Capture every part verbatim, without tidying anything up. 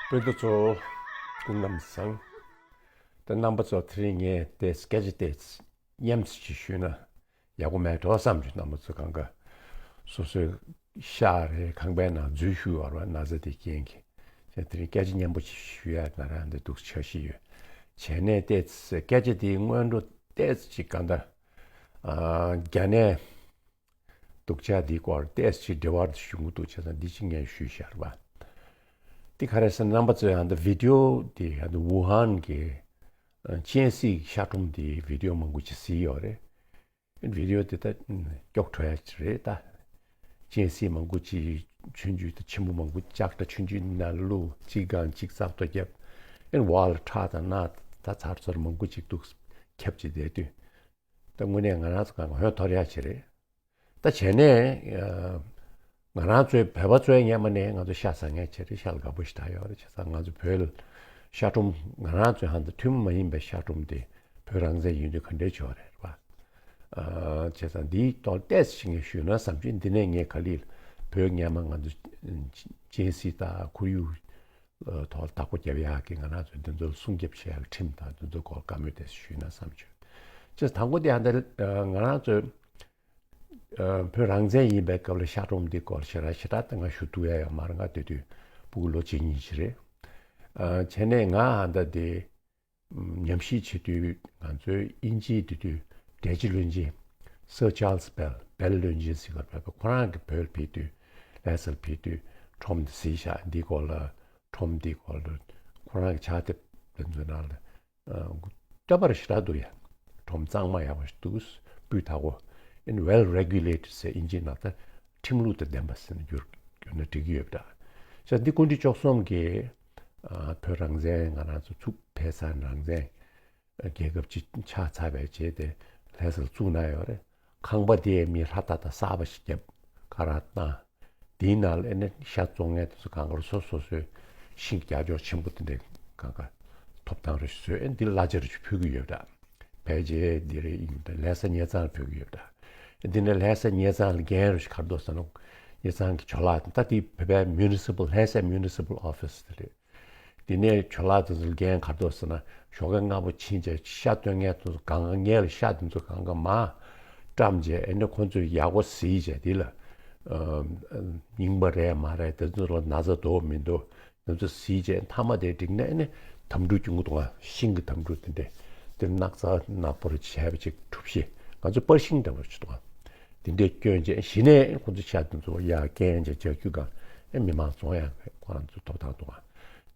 སྤུན་ཟླ་ཚོ་སྐུ་ཁམས་བཟང་། ད་རྣམ་པ་ཚོ་དེ་རིང་ངས་ཏོག་ཙམ་སྐད་ཆ་ཏོག་ཙམ་མཉམ་ཞིག་ཞུས་ན་ཡག་པོ་མེད་འགྲོ་བསམ་བྱུང་། རྣམ་པ་ཚོ་གང་ག་སོ་སོའི་ཤག་རེད། ཁང་པའི་ནང་འཛུལ་ཞུགས་ཡོད་རེད་པ། ན་ཚ་དེའི་རྐྱེན་གྱིས། དེ་རིང་སྐད་ཆ་མཉམ་པོ་ཞིག་ཞུ་ཡ་ང་རང་འདི་འདུག་འཆར་གཞི་ཡོད། བྱས་ནས་ཏོག་ཙམ་སྐད་ཆ་དེའི་སྔོན་འགྲོ་ཏོག་ཙམ་ཅིག་གང་ལྟར་ཨ་རྒྱ་ནས་སྡུག་ཅག་འདིའི་སྐོར་ཏོག་ཙམ་འབྲེལ་བ་ཞུ་གི་འདུག་བྱས་ཙང་འདི་ཅིག་ངས་ཞུས་བཞག་པ། འདི་ག་རེ་ཟེར་ན་རྣམ་པ་ཚོས་ཨ་ད་བི་ཌི་ཨོ་འདི་ཨ་ད་ཝུ་ཧན་གྱི་ཨ་གཅན་གཟན་ཤ་ཁྲོམ་འདིའི་བི་ཌི་ཨོ་མང་པོ་ཅིག་གཟིགས་ཡོད་རེད། བི་ཌི་ཨོ་འདི་ད་ཨ་སྐྱོ་བྲོ་ཡ་ཅིག་རེད་ད། གཅན་གཟན་མང་པོ་ཅིག་ཆུང་ཆུང་དང་ཆེན་པོ་མང་པོ་ལྕགས་དྲ་ཆུང་ཆུང་ནང་བླུགས། གཅིག་སྒང་གཅིག་ཙག་ཏོ་བརྒྱབ། ཨ་ནི་འོག་ལ་ཁྲག་དང་རྣག་ད་ཚར་ཚོར་མང་པོ་ཅིག་འདུག་ཁྱབ་ཅིག་བསྡད་དུས། ད་དངོས་གནས་ང་རང་ཚོ་གང་ག་ཧོན་འཐོར་ཡག་ཅིག་རེད། ད་བྱས་ནས་ཨ་ང་རང་ཚོའི་བོད་པ་ཚོའི་སྔོན་མ་ནས་ང་ཚོ་ཤ་ཟ་མཁན་ཅིག་རེད། ཤ་ལ་དགའ་པོ་ཞེ་དྲག་ཡོད་རེད། བྱས་ཙང་ང་ཚོ་བོད་ལ་ཤ་ཁྲོམ་ང་རང་ཚོའི་ཧ་ད་ཐུན་མོང་མ་ཡིན་པའི་ཤ་ཁྲོམ་དེ་བོད་རང་བཙན་ཡིན་དུས་ག་འདྲས་བྱུང་བ་རེད་པ། ཨ་བྱས་ཙང་འདིའི་ཐོག་ཏོག་ཙམ་ཞིག་ངས་ཞུས་ན་བསམ་བྱུང་། འདི་ནས་ངས་ག་ལེར་བོད་སྔོན་མ་ང་ཚོ་གཅན་གཟན་དང་ཁོར་ཡུག་ཐོག་བདག་པོ་རྒྱབ་ཡག་གི་ང་རང་ཚོ་འདི་ཚོ་ལ་སྲུང་སྐྱོབ་བྱེད་ཡག་གི་ཁྲིམས་དང་འདི་ཚོ་སྐོར་བཀའ་མོལ་ཏོག་ཙམ་ཞུས་ན་བསམ་བྱུང་། ཅེས་དང་པོ་དེ་ཨ་འདི་ང་རང་ཚོའི་ཨ་བོད་རང་བཙན་ཡིན་པའི་སྐབས་ལ་ཤ་ཁྲོམ་འདི་སྐོར་ཞེ་དྲག་ཞེ་དྲག་ད་ང་ཞུ་ཐུབ་ཡ་ཡོད་མ་རེད། ང་དེ་དུས་ཕྲུ་གུ་ལོ་གཅིག་གཉིས་ཅིག་རེད། ཨ་བྱས་ནས་ང་ཨ་འདི་དེ་ཉམས་ཞིབ་བྱེད་དུས་ང་ཚོའི་དབྱིན་ཇིའི་དེ་དུས་འགྲེལ་བརྗོད་བློན་ཆེན་Sir Charles Bell, Bell བློན་ཆེན་ཟེར་བ་རེད་པ། ཁོ་རང་གིས་བོད་ལ་ཕེབས་དུས་ལྷ་སར་ཕེབས་དུས་ཁྲོམ་དེ་གཟིགས་ཤག་འདིའི་སྐོར་ལ་ཁྲོམ་འདིའི་སྐོར་ལ་ཁོ་རང་གི་ཕྱག་དེབ་དེ་ཚོའི་ནང་ལ་ཨ་བསྟོད་པ་ཞེ་དྲག་འདུག་ཡ། ཁྲོམ་གཙང་མ་ཡག་པོ་ཞིག་འདུག་སྤུས་དག་པོ། And well regulated ཟེར་དབྱིན་ཇིའི་ནང་ད་ཁྲིམས་ལུགས་དང་ལྡན་པ་ཟེར་ན་བསྒྱུར་བསྒྱུར་ན་འགྲིག་གི་ཡོད་པ་འདྲ། ས་འདི་སྐུ་ཕྲེང་བཅུ་གསུམ་གྱིས་ཨ་བོད་རང་བཙན་ང་རང་ཚོ་ཚུགས་ཕེབས་ས་རང་བཙན་རྒྱལ་ཁབ་ཅིག་ཆགས་ཚར་བའི་རྗེས་དེ་ལྷ་སར་བཙུགས་གནང་ཡོད་རེད། ཁང་པ་དེ་མི་ལྷ་ད་ད་གསར་པ་ཞིག་བརྒྱབ་ཁ་རག་བཏང་། དེའི་ནང་ལ་ཨེ་ནི་ཤ་བཙོང་མཁན་དེ་ཚོ་གང་གར་སོ་སོ་སོའི་ཤིང་རྒྱ་ཅོག་ཆེན་པོ་དེ་འདྲའི་གང་ག་ཐོབ་ཐང་རེ་ཞིག་བཟོས། ཨེ་འདི་གླ་ཆ་རེ་ཞིག་ཕུལ་གྱི་ཡོད་འདྲ། ཕལ་ཆེར་འདི་རེ་ཡིན་འདྲ། ལྷ་ས་ཉེ་ཚང་ལ་ཕུལ་གྱི་ཡོད་འདྲ། འདི་ནས་ལྷ་ས་ཉེ་ཚང་ལ་འགན་རེ་ཞིག་ག་རེ་འདུག་ཟེར་ན། ཉེ་ཚང་གི་ཇོ་ལགས་དང་ད་དེ་བོད་པའི་municipal ལྷ་ས་municipal office དེ་རེད། དེ་ནས་ཇོ་ལགས་དེ་ཚོ་ལ་འགན་ག་རེ་འདུག་ཟེར་ན། ཞོགས་ཀས་སྔ་པོ་ཕྱིན་བྱས་ཤ་སྟོན་མཁན་དེ་ཚོ་གང་ག་སྔོན་ལ་ཤ་དེ་ཚོ་གང་ག་མར་བཀྲམ་བྱས། ཨེ་ནི་ཁོ་ཚོས་ཡག་པོ་གཟིགས་བྱས་དེ་ལ་ཨ་རྙིང་པ་རེད་མ་རེད། དེ་ཚོ་ལ་ན་ཚ་འདུག་མི་འདུག་དེ་ཚོ་གཟིགས་བྱས་མཐའ་མ་དེ་འགྲིག་ནས་ཨེ་ནི་དམ་ཕྲུག་གྱོན་གྱི་འདུག་ག་ཤིང་གི་དམ་ཕྲུག་དེ་འདྲས། དེ་སྣག་ཚ་ནག་པོ་རུ་བྱས་པ་ཅིག་གྲུ་བཞི། ང་ཚོ་པར་ཤིང་འདྲ་པོ་ཅིག་འདུག་ག་དེ་འདྲས་བསྐྱོན་བྱས་གཞི་ནས་ཁོ་ཚོ་ཤ་དེ་ཚོ་ཡར་བསྐྱལ་བྱས་བྱ་རྒྱུ་གང་ཨེ་མི་མང་བཙོང་ཡག་ཁོ་རང་ཚོ་ཐོབ་ཐང་འདུག་ག་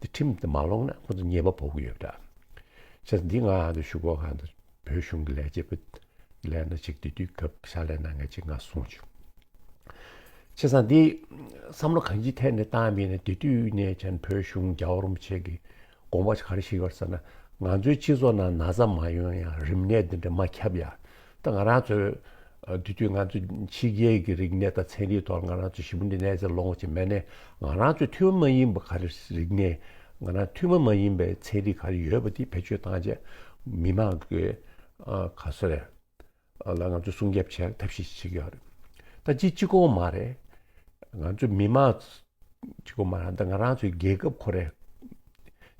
དེ་ཁྲིམས་དེ་མ་ལོངས་ན་ཁོ་ཚོ་ཉེས་པ་ཕོག་གི་ཡོད་པ་འདྲ། བྱས་ཙང་འདི་ང་ཨ་ད་ཞུ་གོ་ག་འདི་བོད་གཞུང་གི་ལས་བྱེད་པ་ལས་ན་ཅིག་དེ་དུས་སྐབས་ཤ་ལས་ན་ངས་ཅིག་ང་གསུངས་བྱུང་། བྱས་ཙང་འདི་བསམ་བློ་གང་ཅིའི་ཐད་ནས་བཏང་བ་ཡིན་ན། དེ་དུས་ནས་བྱས་ན་བོད་གཞུང་རྒྱལ་བ་རིན་པོ་ཆེ་གི་དགོངས་པ་ག་རེ་བཞེས་ཡོད་ཟེར་ན། ང་ཚོའི་སྤྱི་ཚོགས་ནང་ན་ཚ་མ་ཡོང་ཡ་རིམས་ནད་འདི་འདྲ་མ་ཁྱབ་ཡ། ད་ང་རང་ཚོའི་ཨ་དེ་དུས་ང་ཚོ་ཕྱི་རྒྱལ་གྱི་རིག་གནས་དང་ཚན་རིག་ཐོག་ང་རང་ཚོ་ཞེ་པོ་འདི་གནས་ཚད་ལོངས་ཀྱི་མེད་ནས། ང་རང་ཚོའི་ཐུན་མོང་མ་ཡིན་པ་ག་རེ་རིག་གནས་ང་རང་ཐུན་མོང་མ་ཡིན་པའི་ཚན་རིག་ག་རེ་ཡོད་པ་དེ་བེད་སྤྱོད་བཏང་བྱས་མི་མང་གི་ཨ་ག་ཚོད་རེད། ལ་ང་ཚོ་སྲུང་སྐྱོབ་བྱེད་ཐབས་ཤེས་བྱེད་ཀྱི་ཡོད་རེད། ད་གཅིག་གཅིག་པོ་མ་རེད། ང་ཚོ་མི་མང་གཅིག་པོ་མ་རེད། ད་ང་རང་ཚོའི་རྒྱལ་ཁབ་ཁོ་རེད།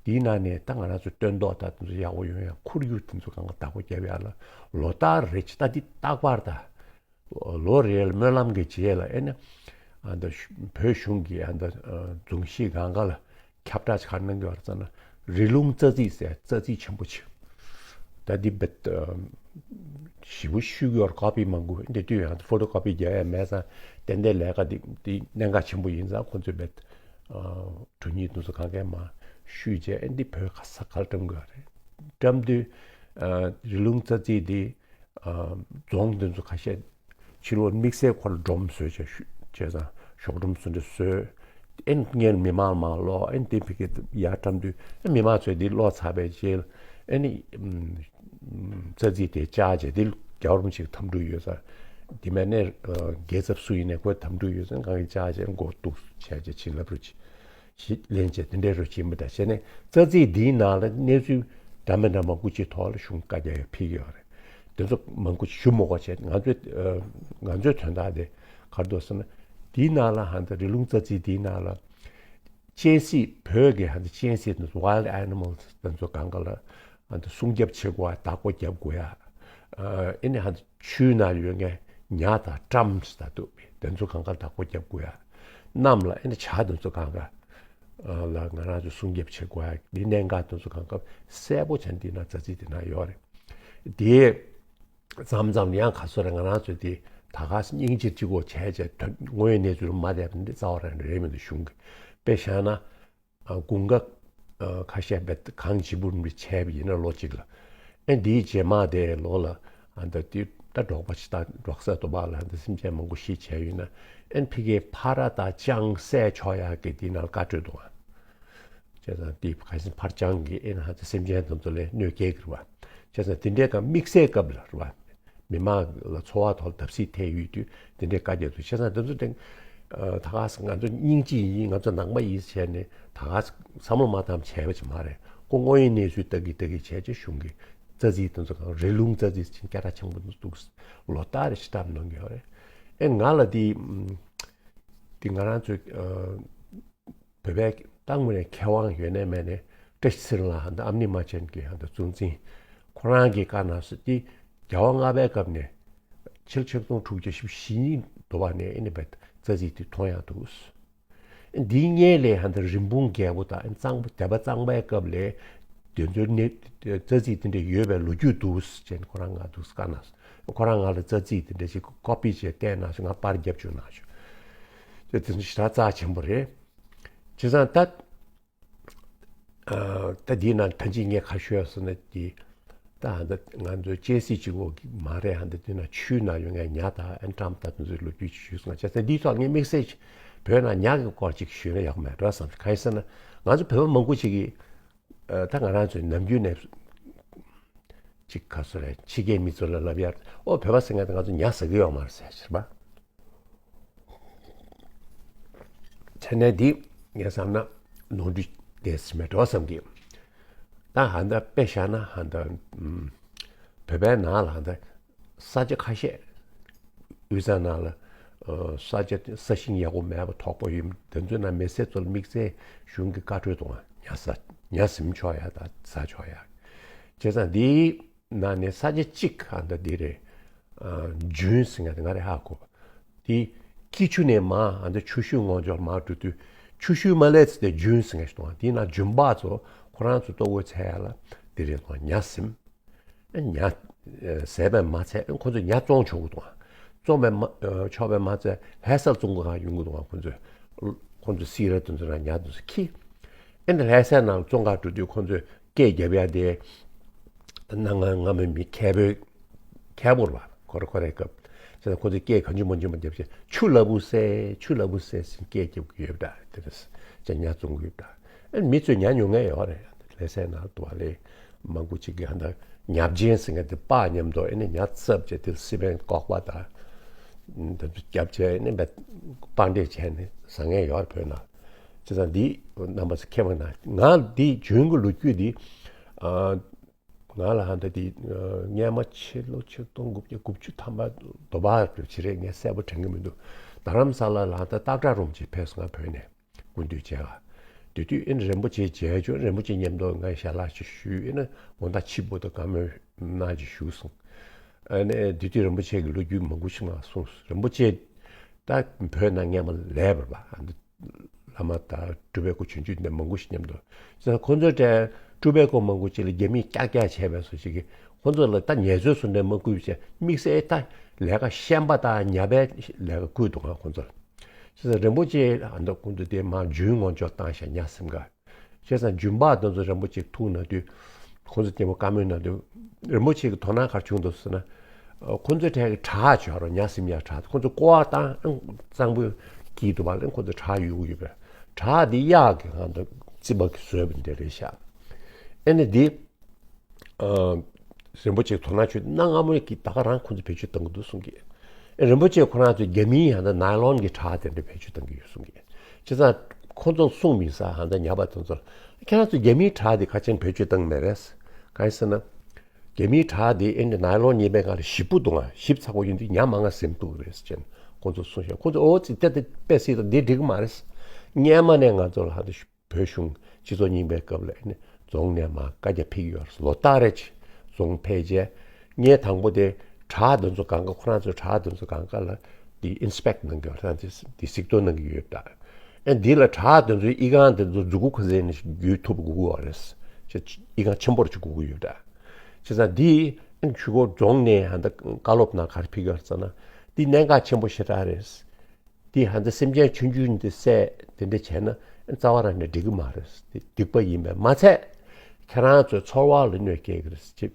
དེའི་ནང་ནས་ད་ང་རང་ཚོའི་སྟོན་ཐོག་ད་དེ་ཚོ་ཡག་པོ་ཡོང་ཡ། ཁོར་ཡུག་དེ་ཚོ་གང་ག་བདག་པོ་རྒྱབ་ཡ་ལ་ལོ་ལྟར་རེ་བྱས། ད་འདི་རྟག་པར་ད་ལོ་རེ་ལ་སྨོན་ལམ་གྱི་རྗེས་ལ་ཨེ་ནི་ཨ་ད་བོད་གཞུང་གི་ཨ་ད་རྫོང་གཞིས་གང་ག་ལ་ཁྱབ་བསྒྲགས་ག་རེ་གནང་གི་ཡོད་རེད་ཟེར་ན། རི་ལུང་རྩ་རྩིས་ཟེར་རྩ་རྩིས་ཆེན་པོ་ཅིག་ད་འདི་བེད་ཞེ་པོ་ཤོད་ཀྱི་ཡོད་རེད། ཀོ་པི་མང་པོ་འདི་དུས་ཡང་ཕོ་ཊོ་ཀོ་པི་རྒྱག་ཡ་མེད་ཙང་ཏན་ཏན་ལས་ཀ་འདི་འདི་གནད་འགག་ཆེན་པོ་ཡིན་ཙང་ཁོ་ཚོས་བེད་གྲུ་གཉིས་དེ་ཚོ་གང་གས་མར་བཤུས་བྱས། ཨེ་འདི་བོད་ག་ས་ག་ལ་བཀྲམ་གི་ཡོད་རེད། བཀྲམ་དུས་རི་ལུང་རྩ་རྩིས་འདི་རྫོང་དེ་ཚོ་ཁ་ཤས་ཕྱི་ལོགས་དམིགས་བསལ་ཁོ་ལ་སྒྲོམ་བཟོས་བྱས་བྱས་ཙང་ཞོགས་སྒྲོམ་བཟོ་འདྲ་བཟོས། ཨེ་སྔོན་མི་མང་མང་ལོག་ཨེ་དེ་ཕ་གི་ཡར་བཀྲམ་དུས་ཨེ་མི་མང་ཚོས་འདི་ཀློག་ཚར་བའི་རྗེས་ཨེ་ནི་རྩ་རྩིས་དེ་བཅག་བྱས་འདི་རྒྱལ་བ་རིན་པོ་ཆེའི་དམ་ཕྲུག་ཡོད་ས་འདི་མེད་ནས་རྒྱལ་ཚབ་སུ་ཡིན་ནས་ཁོའི་དམ་ཕྲུག་ཡོད་ས་གང་གི་བཅག་བྱས་མགོ་གཏུགས་བྱས་བྱས་བྱིན་རླབས་རུ་ཅིག་ཞིག་ལེན་བྱས་དེ་འདྲའི་རུ་ཕྱིན་པ་དང་། བྱས་ནས་རྩ་རྩིས་འདིའི་ནང་ལ་གནས་ཚུལ་འདྲ་མི་འདྲ་མང་པོ་ཅིག་ཐོག་ལ་གཞུང་བཀའ་རྒྱ་ཡང་ཕེབས་ཀྱི་ཡོད་རེད། དེ་ཚོ་མང་པོ་ཞུ་མི་དགོས་བྱས། ང་ཚོའི་ཨ་ང་ཚོའི་དོན་དག་དེ་ག་རེ་འདུག་ཟེར་ན། འདིའི་ནང་ལ་ཧ་ད་རི་ལུང་རྩ་རྩིས་འདིའི་ནང་ལ་ གཅན་གཟན་བོད་ཀྱི་ཧ་འདི་གཅན་གཟན་དང་wild animals དེ་ཚོ་གང་ག་ལ་ཧ་འདི་སྲུང་སྐྱོབ་བྱེད་དགོས་ཡ། བདག་པོ་རྒྱབ་དགོས་ཡ། ཨ་ཨེ་ནི་ཧ་འདི་ཆུའི་ནང་ཡོད་མཁན་ཉ་དང་ཀྲམ་ཟེར་ད་འདུག་དེ་ཚོ་གང་ག་བདག་པོ་རྒྱབ་དགོས་ཡ། གནམ་ལ་ཨེ་ནི་བྱ་དེ་ཚོ་གང་ག་ལ་ང་རང་ཚོ་སྲུང་སྐྱོབ་བྱེད་དགོས་ཡ། འདི་གནད་འགག་དེ་ཚོ་གང་ག་གསལ་པོ་བྱས་འདི་ན་རྩ་ཚིག་དེ་ན་ཡོད་རེད། དེ་མཚམས་མཚམས་ཡང་ག་ཚོད་རེད། ང་རང་ཚོ་དེ་ད་ག་སྙིང་རྗེ་གཅིག་པོ་བྱས་བྱས་དོན་དངོས་ཡོད་གནས་ཚུལ་མ་བསྡད་པ་འདི་རྩ་བ་རང་རེད་མི་འདུག་གཞུང་གི་དཔེ་བཞག་ན། ཨ་དགུན་ཁ་ཨ་ཁ་ཤས་བེད་གངས་ལྗིད་པོ་རིམ་པས་བྱས་པ་ཡིན་ན་ལོ་གཅིག་ལ། ཨེ་འདིའི་རྗེས་མ་དེ་ལོ་ལ་ཨ་ད་དེ་ད་འབྲོག་པ་ཆེ་ད་འབྲོག་ས་དུ་བ་ལ་ཨ་ད་སེམས་ཅན་མང་པོ་ཤི་བྱས་ཡོད་ན། ཨེ་ཕ་གིའི་ཕ་ར་དང་སྤྱང་བསད་ཆོག་ཡག་གི་དེ་ནང་བཀའ་འཁྲོལ་འདུག་ཨ། བྱས་ཙང་དེ་ག་སེམས་ཕར་སྤྱང་གི་ཨེ་ན་ཧ་ད་སེམས་ཅན་དེ་ཚོ་ལ་གནོད་སྐྱེལ་གི་རེད་བ། བྱས་ཙང་དེ་འདྲའི་སྐབས་དམིགས་བསལ་སྐབས་ལ་རེད་བ། མི་མང་ལ་འཚོ་བ་ཐོག་བརྡབ་གསིག་ཐེབས་ཡོད་དུས་དེ་འདྲའི་བཀའ་རྒྱ་དུ་བྱས་ཙང་དེ་ཚོ་དེ་ད་ག་ས་ང་ཚོ་སྙིང་རྗེ་ཡིན། ང་ཚོ་ནང་པ་ཡིན་བྱས་ནས་ད་ག་ས་བསམ་བློ་མ་བཏང་བྱས་པ་ཅིག་མ་རེད། ཁོ་དངོས་ཡོད་གནས་ཚུལ་ལྟ་གི་ལྟ་གི་བྱས་རྗེས་གཞུང་གི་རྩ་ཚིག་དེ་ཚོ་གང་རི་ལུང་རྩ་ཚིག་ཅིག་སྐད་གྲགས་ཆེན་པོ་འདུག་ལོ་ལྟར་རེ་ཞིག་བཏབ་གནང་གི་ཡོད་རེད། ཨེ་ང་ལ་དེ་དེ་ང་རང་ཚོའི་བོད་པའི་ཏང་མི་ནས་མཁས་དབང་ཡོད་ནས་མེད་ནས་བཀྲ་ཤིས་ཚེ་རིང་ལགས་ཧ་འདི་ཨ་མྱེས་རྨ་ཆེན་གྱི་ཧ་འདི་གཙོ་འཛིན། ཁོ་རང་གིས་བཀའ་གནང་སོང་། དེ་རྒྱལ་བ་ལྔ་པའི་སྐབས་ནས་ཕྱི་ལོ་ཆིག་སྟོང་དྲུག་བརྒྱ་བཞི་བཅུ་ཞེ་གཉིས་དུ་བ་ནས་ཨེ་ནི་བེད་རྩ་ཚིག་དེ་མཐོང་ཡག་འདུག་འདིའི་སྔོན་ལས་ཧ་འདི་རིན་སྤུངས་རྒྱལ་པོ་དང་གཙང་པོ་སྡེ་པ་གཙང་པའི་སྐབས་ལས་དེ་ཚོའི་གནས་རྩ་ཚིག་དེ་འདྲ་ཡོད་པའི་ལོ་རྒྱུས་འདུག་ཅེས་ཁོ་རང་ང་འདུག་བཀའ་གནང་སོང་། ཁོ་རང་ང་ལ་རྩ་ཚིག་དེ་འདྲ་ཞིག་ཀོ་པི་བྱས་བསྟན་གནང་སོང་། ང་པར་རྒྱབ་བཅུག་གནང་སོང་། དེ་དེ་ཚོ་ཞེ་དྲག་རྩ་ཆེན་པོ་རེད། བྱས་ཙང་ད། ཨ་ད་འདིའི་ནང་ཐམས་ཅད་ངས་ཁ་ཤོད་ཟེར་ན་དེ། ད་ཧ་འདི་ང་ཚོའི་གཅན་གཟན་གཅིག་པོ་མ་རེད། ཧ་འདི་དེ་ན་ཆུའི་ནང་ཡོད་མཁན་ཉ་དང་ཨན་ཀྲམ་དང་དེ་ཚོའི་ལོ་རྒྱུས་ཅིག་ཞུས་སོང་། བྱས་ཙང་འདིའི་ཐོག་ངས་དམིགས་བསལ་བོད་ནང་ཉ་གི་སྐོར་ཅིག་ཞུས་ན་ཡག་མེད་འགྲོ་བསམ། གང་ཡིན་ཟེར་ན་ང་ཚོ་བོད་པ་མང་པོ་ཅིག་གིས་ཨ་ད་ང་རང་ཚོའི་ནམ་རྒྱུན་ནས་ཅིག་ག་ཚོད་རེད། ཕྱི་རྒྱལ་མི་ཚོ་ལ་ལབ་ཡ། ཨོ་བོད་པ་ཟེར་མཁན་དེ་ང་ཚོ་ཉ་ཟ་གི་ཡོད་མ་རེད་ཟེར་ཤེར་པ། དེ་ནས་འདི་ངས་བསམ་ན་ནོར་འཁྲུལ་དེ་སྲིད་མེད་འགྲོ་བསམ་གི། ད་ཧ་འདི་དཔེ་བཞག་ན་ཧ་འདི་ཨམ་བོད་པའི་ནང་ལ་ཧ་འདི་ས་ཆ་ཁ་ཤས་དབུས་གཙང་ནང་ལ་ཨ་ས་ཆ་ས་ཞིང་ཡག་པོ་མེད་པ་དོག་པོ་ཡོད། དེ་ཚོའི་ནང་མི་སེར་ཚོ་ལ་དམིགས་བསལ་གཞུང་གི་བཀའ་འཁྲོལ་གཏོང་བ། ཉ་ཟ་ཉ་ཟིན་ཆོག་ཡ་དང་ཟ་ཆོག་ཡ། བྱས་ཙང་འདི། ནང་ནས་ས་ཆ་གཅིག་ཨ་ད་འདི་རེད། ཨ་ཇུན་ཟེར་མཁན་དེ་ང་རེ་ཧ་གོ། དེ་སྐྱིད་ཆུ་ནས་མར་ཨ་ད་ཆུ་ཤུར་ངོས་ཕྱོགས་མར་འགྲོ་དུས་ཆུ་ཤུར་མ་སླེབས་ཚེ་དེ་ཇུན་ཟེར་མཁན་ཞིག་འདུག་དེའི་ནང་ཇུན་པ་ཚོ་ཁོ་རང་ཚོ་ལྟོ་གོས་འཚོལ་ཡ་ལ་འདི་རེད་འདུག་ཉ་ཟིན། ཨ་ཉ་ཟས་པས་མ་ཚད་ཁོ་ཚོས་ཉ་བཙོང་ཆོག་གི་འདུག་བཙོང་པས་མ་ཆོག་པས་མ་ཚད་ལྷ་སར་བཙོང་གི་ཡོང་གི་འདུག་ཁོ་ཚོས། ཁོ་ཚོ་སི་ར་དེ་ཚོ་ནང་ཉ་དེ་ཚོ་ཁྱེར། ཨེ་འདི་ལྷ་སའི་ནང་བཙོང་གར་འགྲོ་དུས་ཁོ་ཚོས་སྐད་རྒྱབ་ཡ་དེ། གནའ་སྔ་སྔ་མོའི་མི་ཁལ་པོའི་ཁལ་པོ་རེད་པ། ཁོ་རེ་ཁོ་རེའི་སྐབས། བྱས་ཙང་ཁོ་ཚོས་སྐད་གང་བྱུང་མང་བྱུང་མ་རྒྱབ་བྱས་ཆུ་ལ་བུ་སེ་ཆུ་ལ་བུ་སེ་ཟེར་སྐད་རྒྱབ་ཀྱི་ཡོད་པ་འདྲ། དེ་རེད། ཅེས་ཉ་བཙོང་གི་ཡོད་པ་འདྲ། ཨེ་མི་ཚོས་ཉ་ཉོ་མཁན་ཡོད་རེད། ལྷ་སའི་ནང་དུ་བ་ལས་མང་པོ་ཅིག་གིས་ཧ་ད་ཉ་བྱིན་ཟེར་མཁན་དེ་སྤགས་མཉམ་དུ་ཨེ་ནི་ཉ་བཙབ་བྱས་དེ་སི་པན་ཀོག་པ་དང་། དེ་ཚོ་རྒྱབ་བྱས་ཨེ་ནི་སྤགས་འདྲེས་བྱས་ནས་ཟ་མཁན་ཡོད་རེད་བོད་ནང་། བྱས་ཙང་འདི་རྣམ་པ་ཚོ་མཁྱེན་པ་ན་ང་འདི་ཇུན་གྱི་ལོ་རྒྱུས་འདི་ཨ་ང་ལ་ཧ་ད་འདི་ཨ་སྔས་མ་ཕྱི་ལོ་ཆིག་སྟོང་དགུ་བརྒྱ་དགུ་བཅུ་ཐམ་པ་དོ་བ་རེད་ཅི་རེད་ངས་གསལ་པོ་དྲན་གྱི་མི་འདུག་རྡ་རམ་ས་ལ་ལ་ད་སྟག་བྲག་རིན་པོ་ཆེ་ཕེབས་སོང་ང་བོད་ནས་སྐུ་མདུན་མཇལ་བ། དེ་དུས་ཨེ་ནི་རིན་པོ་ཆེ་མཇལ་བྱུང་། རིན་པོ་ཆེ་མཉམ་དུ་ང་ཞལ་ལག་ཅིག་ཞུས། ཨེ་ནི་དགོང་དག་ཕྱི་པོ་དང་བཀའ་མོལ་གནང་ཅིག་ཞུས་སོང་། ཨེ་ནི་དེ་དུས་རིན་པོ་ཆེ་གི་ལོ་རྒྱུས་མང་པོ་ཞིག་ང་གསུངས་སོང་། རིན་པོ་ཆེ་ད་བོད་ནང་སྔས་མ་ལས་པར་བ། བླ་མ་དང་སྤྲུལ་པའི་སྐུ་ཆུང་ཆུང་འདི་མང་པོ་ཞིག་མཉམ་དུ། ཁོ་ཚོའི་གྲས་སྤྲུལ་པའི་སྐུ་མང་པོ་ཅིག་ལ་རྒྱ་མིས་ཀྱག་ཀྱག་བྱས་པའི་བཟོ་ཞིག་གིས་ཁོ་ཚོ་ལ་ད་ངལ་རྩོལ་སུ་འདྲ་མ་བསྐུལ་བྱས་དམིགས་བསལ་ད་ལས་ཀ་ཤན་པ་དང་ཉ་པའི་ལས་ཀ་བསྐུལ་འདུག་ག་ཁོ་ཚོ་ལ། བྱས་ཙང་རིན་པོ་ཆེ་ཨ་མདོ་ཁོང་ཚོ་དེ་མར་ཇུན་ངོས་ཕྱོགས་བཏང་ཤག་ཉ་ཟིན་ག་བྱས་ཙང་ཇུན་པ་དེ་ཚོ་རིན་པོ་ཆེ་ཐུག་ན་དུས་ཁོང་ཚོ་སྐྱེ་བོ་བཀའ་མོལ་གནང་དུས་རིན་པོ་ཆེ་གི་དོ་སྣང་ག་རེ་བྱུང་འདུག་ཟེར་ན། ཁོང་ཚོའི་གྲས་ཀྱི་བྲག་ཅིག་ཡོད་རེད། ཉ་ཟིན་ཡ་བྲག་ཁོང་ཚོ་ཀོ་བ་བཏང་གཙང་པོའི་དཀྱིལ་དུ་བ་ལ་ཁོང་ཚོ་བྲག་ཡོད་ཡོད་པས་བྲག་འདི་གཡག་གི་ངང་དུ་རྩིག་པ་གིས་བཟོས་པ་འདྲ་རེད་ཤག་ཨེ་ནི་འདི། ཨ། རིན་པོ་ཆེ་དོ་སྣང་བྱུང་གནའ་སྔ་མོ་གི་ད་ག་རང་ཁོང་ཚོ་བེད་སྤྱོད་གཏང་གི་འདུག་གསུང་གི། ཨེ་རིན་པོ་ཆེ་ཁོ་རང་ཚོས་རྒྱ་མིའི་ཡང་ན་ནའི་ལོན་གྱི་བྲག་དེ་འདྲ་བེད་སྤྱོད་གཏང་གི་ཡོད་གསུང་གི། བྱས་ཙང་ཁོ་ཚོ་གསུང་མི་ས་ཧ་ད་ཉ་པ་དེ་ཚོ་ལ་ཁྱེད་རང་ཚོས་རྒྱ་མིའི་བྲག་དེ་ཁ་ཆེན་བེད་སྤྱོད་གཏང་མེད་པས། གང་ཡིན་ཟེར་ན། རྒྱ་མིའི་བྲག་དེ་ཨེ་འདྲ་ནའི་ལོན་ཉེས་པའི་སྒང་ལ་ཞིབ་པོ་འདུག་ང་། ཞིབ་ཚགས་པོ་ཡིན་དུས་ཉ་མང་ང་ཟིན་འདུག་རེད་ཟེར་ཁོ་ཚོ་གསུང་ཤག་ཁོ་ཚོ་ཨོ་ཙི་ཏེ་ཏེ་དཔེ་སྲིད་དང་འདི་འགྲིག་གི་མ་རེད། སྔས་མ་ནས་ང་ཚོ་ལ་ཧ་ད་ཞུ། བོད་གཞུང་སྤྱི་ཚོགས་རྙིང་པའི་སྐབས་ལ་ཨེ་ནི་རྫོང་ནས་མར་བཀའ་རྒྱ་ཕེབས་ཀྱི་ཡོད་རེད། ལོ་སྟག་རེད། རྫོང་ཕེབས་རྗེས་ངས་དང་པོ་དེ་བྲག་དེ་ཚོ་སྒང་ག་ཁོ་རང་ཚོའི་བྲག་དེ་ཚོ་སྒང་ག་ལ་དེ་ཨིན་སི་པེག་གནང་གི་ཡོད་རེད། དེ་གཟིགས་རྟོག་གནང་གི་ཡོད་ད། ཨེ་འདི་ལ་བྲག་དེ་ཚོའི་ཨི་ཁང་དེ་ཚོ་མཛུབ་གུ་ག་ཚད་ནས་བརྒྱུད་ཐུབ་དགོས་ཀྱི་ཡོད་རེད། ཅེས་ཨི་ཁང་ཆེན་པོ་རུ་ཅིག་དགོས་ཀྱི་ཡོད་ད། བྱས་ཙང་འདི་ཨེ་ཆུ་ཁོ་རྫོང་ནས་ཧ་ད་བཀའ་སློབ་གནང་ག་རེ་ཕེབས་ཀྱི་ཡོད་རེད་ཟེར་ན། འདི་གནད་འགག་ཆེན་པོ་ཞེ་དྲག་རེད། འདི་ཧ་ད་སེམས་ཅན་ཆུང་ཆུང་འདི་བསད་དེ་འདྲ་བྱས་ན་རྩ་བ་རང་ནས་འགྲིག་གི་མ་རེད། འདི་སྡིག་པ་ཡིན་པས་མ་ཚད་ཁྱེད་རང་ཚོའི་འཚོ་བ་ལ་གནོད་སྐྱེལ་གྱི་རེད་ཅེས།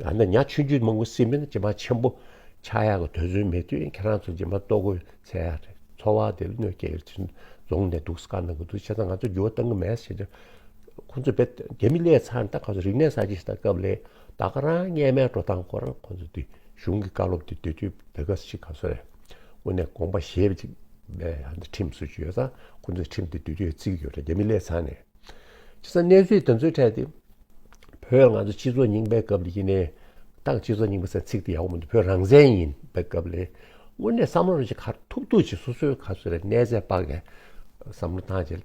ཧ་ད་ཉ་ཆུང་ཆུང་མང་པོ་བསད་པ་ཡིན་ན་རྗེས་མ་ཆེན་པོ་ཆགས་ཡག་གི་དུས་ཚོད་མེད་དུས་ཁྱེད་རང་ཚོ་རྗེས་མ་ལྟོ་གོས་འཚོལ་ཡག་རེད། འཚོ་བ་དེ་ལ་གནོད་སྐྱེལ་གྱི་རེད། རྫོང་ནས་འདུག་སེ་བཀའ་གནང་གི་འདུག་བྱས་ཙང་ང་ཚོ་འགྱུར་བ་གཏོང་གི་མེད་ཟེར་ཏེ། ཁོང་ཚོས་རྦད་རྒྱ་མི་སླེབས་ཚར་ནས་ད་ཁོང་ཚོ་རིག་གནས་གསར་བརྗེ་ཞིག་དང་སྐབས་ལ་ད་ག་རང་སྔོན་མའི་འགྲོ་སྟངས་ཁོ་རང་ཁོང་ཚོ་དེ་གཞུང་གི་བཀའ་སློབ་དེ་སྡོད་དུས་དེ་ག་ཞིག་ག་སོ་རེད། དངོས་གནས་དགོངས་པ་བཞེས་པ་ཅིག་ཨ་ནི་ཁྲིམས་བཟོ་རྒྱུ་ཡོད་ཙང་ཁོང་ཚོས་ཁྲིམས་དེ་སྡོད་དུས་བརྩི་གི་ཡོད་རེད། རྒྱ་མི་སླེབས་ཚར་ནས། བྱས་ཙང་གནས་ཚུལ་དེ་ཚོའི་གྲས་དེ་བོད་ང་ཚོ་སྤྱི་ཚོགས་རྙིང་པའི་སྐབས་ལ་ཡིན་ནའི་ད་སྤྱི་ཚོགས་རྙིང་པ་ཟེར་ཚིག་དེ་ཡག་པོ་མི་འདུག་བོད་རང་བཙན་ཡིན་པའི་སྐབས་ལ་དངོས་གནས་བསམ་བློ་རེ་ཅིག་ག་ཐུབ་ཐུབ་ཅིག་སོ་སོའི་ག་སོ་རེ་གནས་ཚད་དཔག་གི་བསམ་བློ་བཏང་བྱས་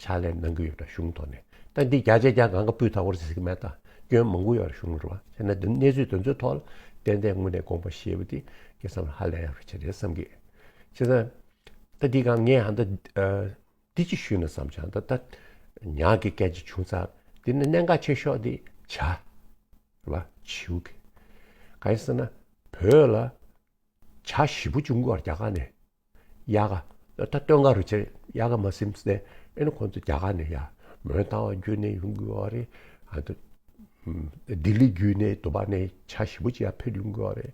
ཕྱག་ལས་གནང་གི་ཡོད་པ་གཞུང་ཐོག་ནས། ད་འདི་བརྒྱ་ཆ་བརྒྱ་གང་ག་སྤུས་དག་པོ་རེད་ཟེར་གི་མེད། ད་སྐྱོན་མང་པོ་ཡོད་རེད་གཞུང་ལ་རེད་བ། བྱས་ན་འདི་གནས་ཚུལ་དེ་ཚོའི་ཐོག་ལ་ཏན་ཏན་དངོས་གནས་དགོངས་པ་བཞེས་པ་འདི་ཁ་སང་ལ་ཧ་ལས་ཡག་རེད་བྱས་རེད་བསམ་གི། བྱས་ཙང་ད་འདི་གང་ངས་ཧ་ད་འདི་ཅིག་ཞུས་ན་བསམ་བྱུང་། ད་ད་ཉག་གི་སྐད་ཆ་བྱུང་ཚར། འདི་ནི་གནད་འགག་ཆེ་ཤོས་འདི་བྱ་རེད་བ། བྱིའུ་གི་གང་ཡིན་ཟེར་ན་བོད་ལ་བྱ་ཞེ་པོ་བྱུང་གི་ཡོད་རེད་རྒྱ་གར་ནས། གཡག་ག་ད་སྟོན་ཁ་རུ་ཆེ་གཡག་ག་མ་ཟིན་ཚེ་ཨེ་ནི་ཁོང་ཚོ་རྒྱ་གར་ནས་ཡ་མོན་རྟ་དབང་བརྒྱུད་ནས་ཡོང་གི་ཡོད་རེད། ཨ་ད་ལྡི་ལི་བརྒྱུད་ནས་འདུ་བ་ནས་བྱ་ཞེ་པོ་ཅིག་ཡར་འཕུར་ཡོང་གི་ཡོད་རེད།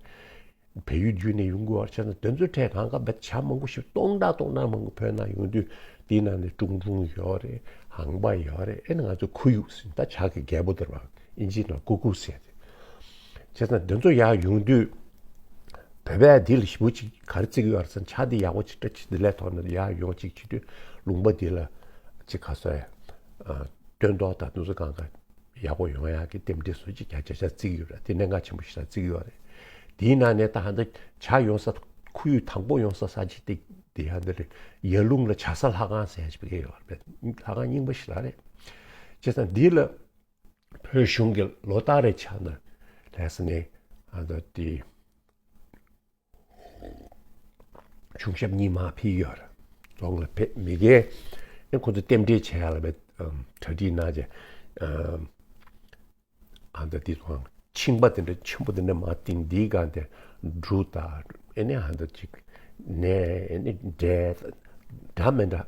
བལ་ཡུལ་བརྒྱུད་ནས་ཡོང་གི་ཡོད་རེད། བྱས་ཙང་དེ་ཚོའི་གྲས་གང་ག་བས་བྱ་མང་པོ་ཞིག་སྟོང་ཕྲག་སྟོང་ཕྲག་མང་པོ་བོད་ནང་ཡོང་དུས་དེའི་ནང་ནས་ཀྲུང་ཀྲུང་ཡོད་རེད། ཧང་པ་ཡོད་རེད། ཨེ་ནི་ང་ཚོ་ཁོར་ཡུག་ཟེར་ད་བྱ་གི་རྒྱལ་པོ་དེ་རེད་བ། ཨིན་ཇིའི་ནང་ཀུ་ཀུ་ཟེར་ཏེ། བྱས་ཙང་དེ་ཚོ་ཡར་ཡོང་དུས་བོད་པས་འདི་ལ་ཞེ་པོ་ཅིག་ག་རེ་བརྩི་གི་ཡོད་རེད་ཟེར་ན་བྱ་འདི་ཡག་པོ་ཅིག་བཀྲ་ཤིས་བདེ་ལེགས་ཐོག་ནས་ཡར་ཡོང་ཅིག་བྱེད་དུས་ལུང་པ་འདི་ལ་ཅིག་ག་སོ་ཡ་སྟོན་ཐོག་དང་དེ་ཚོ་གང་ག་ཡག་པོ་ཡོང་ཡག་གི་རྟེན་འབྲེལ་བཟོ་ཅིག་རྒྱ་ཆ་ཆ་བརྩི་གི་ཡོད་རེད། དེ་གནད་འགག་ཆེན་པོ་ཞིག་ལ་བརྩི་གི་ཡོད་རེད། དེའི་ནང་ནས་ད་ཧ་ད་བྱ་ཡོང་ས་ཁོར་ཡུག་དང་པོ་ཡོང་ས་ས་ཅིག་དེ་དེ་ཧ་འདི་རེད། ཡར་ཀླུང་ལ་བྱ་ས་ལྷ་ཁང་ཟེར་ཡ་ཅིག་བརྒྱབ་ཡོད་རེད། ལྷ་ཁང་རྙིང་པ་ཞིག་ལ་རེད། བྱས་ཙང་འདི་ལ་བོད་གཞུང་གི་ལོ་ལྟར་རེ་ཆགས་ན་ལྷ་ས་ནས་ཨ་ད་དེ་གཞུང་ཞབས་གཉིས་མར་ཕེབས་ཡོད་རེད། རྫོང་ལ་ཕེབས་མི་སྒེར་ཨེ་ཁོ་ཚོ་རྟེན་འབྲེལ་བྱེད་ཡ་ལ་བས་གྲ་སྒྲིག་གནང་བྱས་ཨ་ད་དེ་དང་ཆིང་པ་དེ་འདྲ་ཆེན་པོ་དེ་འདྲ་མར་བཏིང་། འདིའི་སྒང་དེ་འབྲུ་དང་ཨེ་ནས་ཧ་ད་ཅིག་ནས་ཨེ་ནས་འབྲས་འདྲ་མི་འདྲ།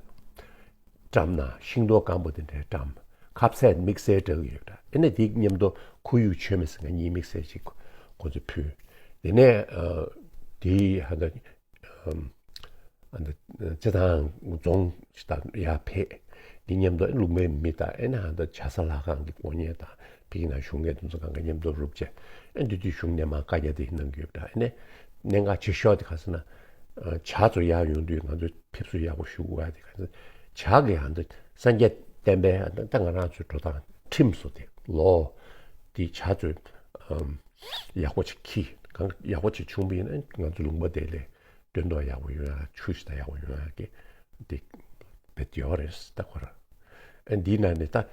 བཀྲམ་ན་ཤིང་ཏོག་སྐམ་པོ་དེ་འདྲའི་བཀྲམ། ཁ་ཟས་དམིགས་བསལ་འདྲ་གི་ཡོད་འདྲ། ཨེ་ནས་དེའི་མཉམ་དུ་ཁོར་ཡུག་མཆོད་མེ་ཟེར་མཁན་གཉིས་དམིགས་བསལ་ཅིག་ཁོ་ཚོས་ཕུལ། དེ་ནས་ཨ་དེའི་ཧ་ད་ཨ་ད་རྩེད་ཐང་རྫོང་ཞིག་དང་ཡར་ཕེབས། དེ་མཉམ་དུ་ལུང་པའི་མི་དང་ཨེ་ནས་ཧ་ད་བྱ་ས་ལྷ་ཁང་གི་དཀོན་གཉེར་དང་ཕ་གི་ནང་བཞུགས་མཁན་དེ་ཚོ་གང་ག་མཉམ་དུ་རུབ་བྱས་ཨེ་འདི་དུས་གཞུང་ནས་མར་བཀའ་རྒྱ་དེ་གནང་གི་ཡོད་འདྲ། ཨེ་ནས་གནད་འགག་ཆེ་ཤོས་དེ་ག་ཟེར་ན་བྱ་ཚོ་ཡར་ཡོང་དུས་ང་ཚོས་ཕེབས་བསུ་ཡག་པོ་ཞུ་དགོས་ཡ་དེ་ག་ཟེར་ན། བྱ་གི་ཧ་འདི་སངས་རྒྱས་བསྟན་པའི་ད་ང་རང་ཚོའི་འགྲོ་སྟངས་ཁྲིམས་སུ་དེ་ལོ་དེ་བྱ་ཚོས་ཨམ་ཡག་པོ་ཅིག་ཁྱི་གང་ཡག་པོ་ཅིག་བྱུང་བ་ཡིན་ན་ང་ཚོ་ལུང་པ་དེ་ལས་སྟོན་ཐོག་ཡག་པོ་ཡོང་ཡ་ཆུ་ཞིག་ད་ཡག་པོ་ཡོང་ཡ་གི་དེ་བེད་ཡོད་རེད་ད་ཁོ་ར། ཨ་འདིའི་ནང་ནས་ད་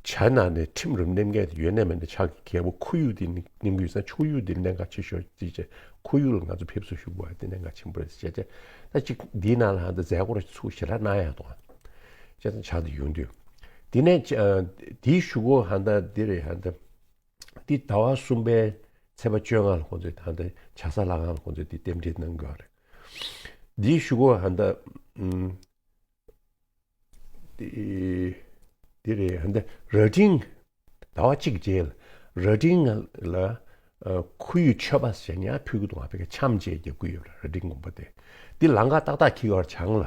བྱ་ནང་ནས་ཁྲིམས་རུ་མནན་མཁན་དེ་ཡོད་ནས་མེད་ནས་ཆགས་ཀྱི་རྒྱལ་པོ་ཁོར་ཡུག་དེ་ནི་གནས་ཀྱི་ཡོད་ཙང་ཆུ་ཡུག་དེ་གནད་འགག་ཆེ་ཤོས་ཅིག་བྱས། ཁོར་ཡུག་ལ་ང་ཚོ་ཕེབས་བསུ་ཞུ་དགོས་པ་དེ་གནད་འགག་ཆེན་པོ་རེད་ཟེར་བྱས། ད་ཅིག་འདིའི་ནང་ལ་ཧ་ད་མཛད་སྒོ་ར་ཚུགས་ཞེ་དྲག་གནང་ཡ་དང་བྱས་ཙང་ཆགས་དེ་ཡོང་དུས་དེ་ནས་ཨ་དེའི་གཞུག་གུ་ཧ་ད་འདི་རེད། ཧ་ད་འདི་ཟླ་བ་གསུམ་པའི་ཚེས་པ་བཅོ་ལྔ་ལ་ཁོང་ཚོས་ད་ལྟ་བྱ་ས་ལྷ་ཁང་ལ་ཁོང་ཚོས་འདི་རྟེན་འབྲེལ་གནང་དགོས་རེད། འདིའི་གཞུག་གུ་ཧ་ད་ཨུམ། དེ་དེ་རེད། ཧ་འདི་རྭ་སྒྲེང་ཟླ་བ་གཅིག་རྗེས་ལ་རྭ་སྒྲེང་ལ་ཨ་ཁོར་ཡུག་མཆོད་པ་ཞིག་ཡང་ཕུལ་གི་འདུག་ང་ཕ་གི་འཆམ་བྱས་རྒྱག་གི་ཡོད་རེད། རྭ་སྒྲེང་དགོན་པ་དེ་འདི་ལམ་ཁ་ཏག་ཏག་འཁྱེར་བར་བྱང་ལ་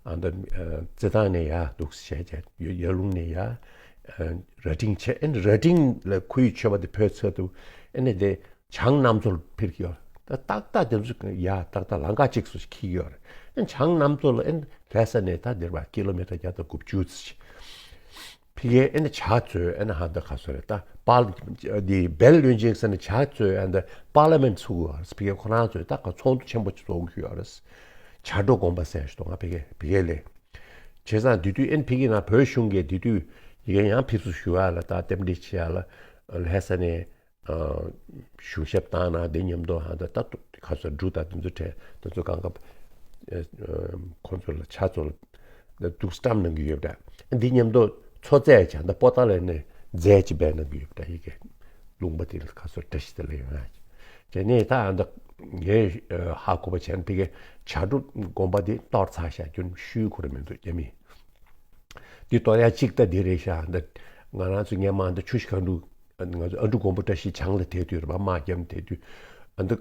ཨ་འདི་ཨ་རྩེད་ཐང་ནས་ཡར་འདུག་བྱས་བྱས་ཡར་ཀླུང་ནས་ཡར་ཨ་རྭ་སྒྲེང་བྱས། ཨ་ནི་རྭ་སྒྲེང་ལ་ཁོར་ཡུག་མཆོད་པ་དེ་ཕུལ་ཚར་དུས་ཨ་ནི་དེ་བྱང་གནམ་མཚོ་ལ་ཕེབས་ཀྱི་ཡོད། ད་ཏག་ཏག་དེ་ཚོ་ཡ་ཏག་ཏག་ལམ་ཁ་གཅིག་སུ་འཁྱེར་ཡོད་རེད། ཨེ་བྱང་གནམ་མཚོ་ལ་ཨེ་ལྷ་ས་ནས་ད་འདིར་བ་ཀི་ལོ་མི་ཊར་བརྒྱ་དང་དགུ་བཅུ་ཙམ་ཞིག་ཕ་གིའི་ཨེ་ནི་བྱ་ཚོས་ཨེ་ནི་ཧ་ད་ག་སོ་རེད། ད་པཱ་འདི་བལ་བློན་ཆེན་ཟེར་ནས་བྱ་ཚོས་ཨེ་ནི་པཱ་ལི་མེན་ཚུགས་ཡོད་རེད། ཕ་གིའི་ཁོ་རང་ཚོས་ད་ག་ཚོགས་འདུ་ཆེན་པོ་ཅིག་ཚོགས་ཀྱི་ཡོད་རེད། བྱ་སྒྲོ་དགོན་པ་ཟེར་ཞིག་འདུག་ང་ཕ་གིའི་ཕ་གིའི་ལས། བྱས་ཙང་དེ་དུས་ཨེན་ཕི་ཀི་ནང་བོད་གཞུང་གིས་དེ་དུས་ཡི་གེ་ཡང་ཕེབས་བསུ་ཞུ་ཡ་ལ་ད་རྟེན་འབྲེལ་ཆེ་ཡ་ལ་ལྷ་ས་ནས་གཞུང་ཞབས་བཏང་ན་དེ་མཉམ་དུ་ཧ་ད་ད་ཁ་སོ་འབྲུ་དང་དེ་ཚོ་ཁྲལ་དེ་ཚོ་གང་ག་ཁོང་ཚོ་ལ་ཆ་ཚོ་ལ་འདུག་སི་ཊམ་གནང་གི་ཡོད་པ་འདྲ། འདི་མཉམ་དུ་མཚོ་རྩེ་བྱ་ད་པོ་ཏཱ་ལ་ནས་རྫས་ཅིག་སྦས་གནང་གི་ཡོད་པ་འདྲ། ཡི་གེ་ལུང་པ་དེ་ལ་ཁ་སོ་བཀྲ་ཤིས་དེ་ལ་ཡོང་ཡ་ཅིག་བྱས་ནས་ད་ཨ་ད་ངས་ཧ་གོ་བ་བྱས་ན་དེ་གའི་བྱ་སྒྲོ་དགོན་པ་དེ་གཏོར་ཚར་ཤག་རྒྱུན་ཤུལ་ཁོ་ར་མི་འདུག་རྒྱ་མི། འདི་གཏོར་ཡ་གཅིག་ད་འདི་རེད་ཤག་འདི་ང་རང་ཚོ་སྔས་མ་འདི་ཆུ་བཞི་སྒང་དྲུག་ང་ཚོ་ཨ་འབྲུག་མགོན་པོ་བཀྲ་ཤིས་བྱང་ལ་དེད་དུས་རེད་པ། དམག་རྒྱབ་དེད་དུས་ཨ་འདི་